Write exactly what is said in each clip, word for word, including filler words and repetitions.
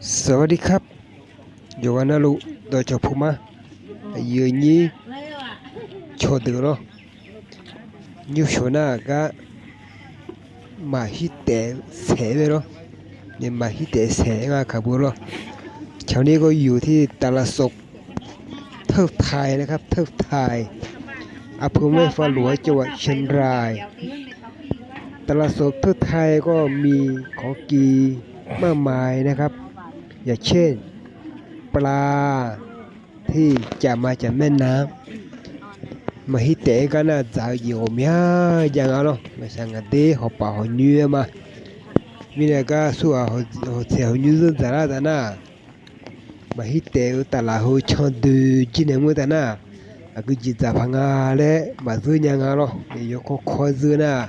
สวัสดีครับ Yawqghaq navluf dawqcawq puma, aqyuif aqnyir cawqdeuq lawr, nymrshawq nar gar maqhir taef saeq-aer lawr, maqhir taef saeq-aer nga kaqbeu lawr. Cawq ni gawr yuf tir ตลาดสดเทิดไทย นะครับ เทิดไทย อำเภอแม่ฟ้าหลวง จังหวัดเชียงราย ตลาดสดเทิดไทย ก็มีของกินมากมายนะครับ อย่างเช่น ปลาที่จับมาจากแม่น้ำ maqhir taef-aer gar nar dzaq-eu jeq ghawqmya jav nga lawr. Ngaqshaq ngaqder hawpaf hawqnyoer-aer ma. Mirnae gar aqsurghaq hawqtsaeq hawqnyoer zeur dzaq lar taf nar, maqhir taef-eu taflaf heu candoe jir nae mr taf nar, aqgeu jeq dzaq paq nga laer maqzeur nya nga lawr. Yawkawr kawr-aer zeur nar,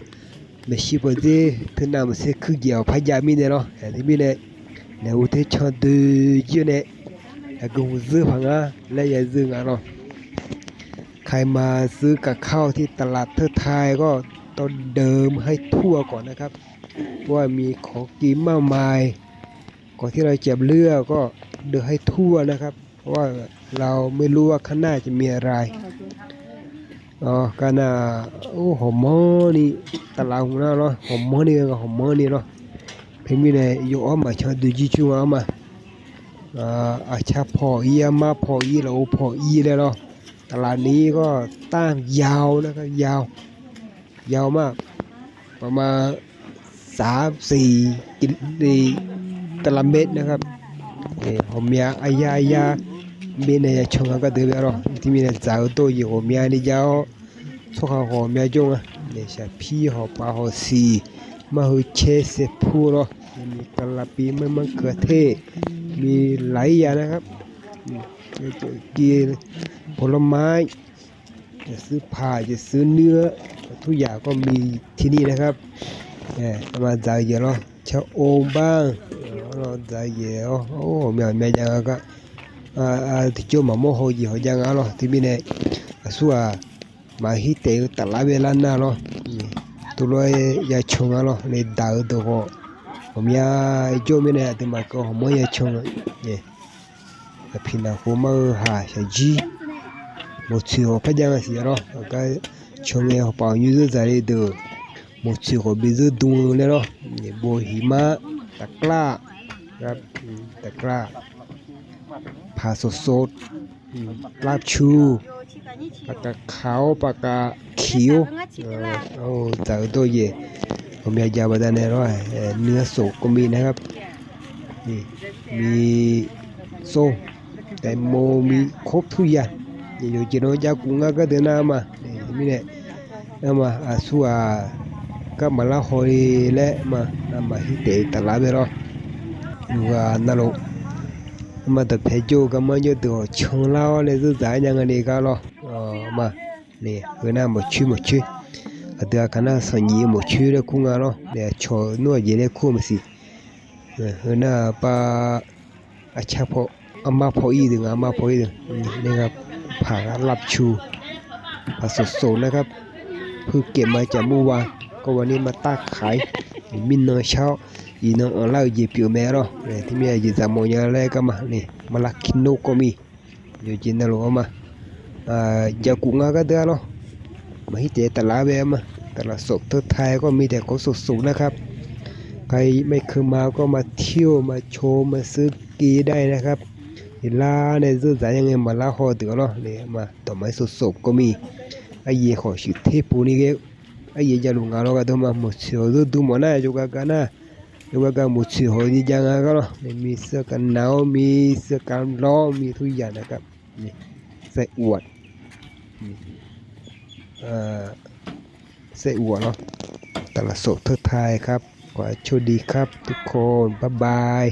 maeqshi pawdzer teunav maqser kuir jeq-awq par jav mirnae lawr. Aqdui mirnae, naeq-eu ter candoe jir-eu nae, aqgeu hmq zeur paq nga laer ya zeur nga lawr. ใครมาซื้อกับข้าวที่ตลาดเทิดไทย ก็ต้องเดินให้ทั่วก่อนนะครับ เพราะว่ามีของกินมากมาย ก่อนที่เราจะเลือกก็เดินให้ทั่วนะครับ เพราะว่าเราไม่รู้ว่าข้างหน้าจะมีอะไร Gar nar, hawqmanrni, taflaf hmq nar lawr, hawqmanrni, hawqmanrni lawr. Teumirnae yawawr maq candoe jir cur nga-awr ma. Aqcar paw ir, armar paw ir, lafov paw ir laer lawr. Taflaf ni-ir gar ตั้งยาวนะครับ ยาว ยาวมาก ประมาณสามสี่กิโลเมตรนะครับ hawqmya aryar aryar mirnae ya can nga gardeuv laer lawr. Teumirnae dzaq-eu dawr-eu jeq ghawqmyani jav-awr, tsawrhaq ghawqmya jawr nga. Naeq shaqpir hawpaf hawsiq, mar heu caer saerpur lawr, มีกะหล่ำปลี มะเขือเทศ มีหลายอย่างนะครับ ผลไม้ จะซื้อผัก จะซื้อเนื้อ ทุกอย่างก็มีที่นี่นะครับ Arma dzaq-eu jeq lawr, ชะอมบ้าง lawr, dzaq-eu jeq-awr, ghawqmya ghawqmya jav nga gar. Tiqjawr maqmawr haw jeq haw jav nga lawr. Teumirnae aqsurghaq maqhir taef-eu taflaf bae lar nar lawr, tov lof-aer ya can nga lawr. Nae daq-eu dawq khawf ghawqmya jawr mirnae aqduimaf keuv hawqmanr ya can. Aqpiq naqkhov mar-eu haq shaqjir, mawqtsoeq hawq par jav nga siq lawr. Aqgar can ngae hawpaf hawqnyoer zeur dzaq le deuq, mawqtsoeq khawf bi zeur dm-eu laer lawr. Bohiq mar, taqklar, taqklar, paq sofsof, lavcu, paqkav kaq-awr paqkav kiq-awr, dzaq-eu dawr-eu jeq ghawqmya jav baqdanae lawr. เนื้อสดก็มีนะครับ มีส้ม แตงโม มีครบทุกอย่าง yawqjeq nan jav kuf ngar gardeuv nar ma. Mirnae, arma aqsurghaq gar maqlar haw-i laer ma, maqhir taef-eu taflaf bae lawr. Yawqghaq navluf, arma dawqpae jawr-eu garmanr jawr deuq-awq canlar-awr nae zeur dzaq-aer nya nga ni gar lawr. Ma, heu nar mawqcoer mawqcoer, aqdui aqkaq nar sanqnyiq-eu mawqcoer laer kur nga lawr. Nae aqcawq nmr aqjeq laer kur-eu maqsiq. Heu nar pav, aqcar paw, armar paw ir deuq nga, armar paw ir deuq, nae nga, paq lavcu, paq sofsof นะครับ เพิ่งเก็บมาจากเมื่อวาน ก็วันนี้มาตัดขาย mirnan shar-awr, iqnan anqlar-eu jeq pyeuf mae lawr. Teumirnae jeq dzaq mawf nya laer gar ma, maqlar kirnov kawv mi, yawqjeq navluf-anr ma, jakuf ngar gardeuv-a lawr. Maqhir taef taflaf-aer bae-a ma. Taflaf softeuvtae gawr mi taef kawv sofsof nar kar, ใครไม่เคยมาก็มาเที่ยว มาชม มาซื้อกินได้นะครับ Iqlar nae zeur dzaq-aer ngae maqlar haw deuq-a lawr. Dawqma-aer sofsof kawv mi, aryaeq khawf shuif ter puq ni ghae, aryaeq javluf nga lawr gardeuv ma. Mawqtsoeq hawq zeur dm mawf nar yawgar gar nar, yawgar gar mawqtsoeq hawq ni jav nga gar lawr. Nae mi เสื้อกกันหนาว มีเสื้อกกันร้อน มีทุกอย่างนะครับ ไส้อวด ไส้อวด เนาะ ตลาดสดเทิดไทยครับ ขอให้โชคดีครับทุกคน บ๊ายบาย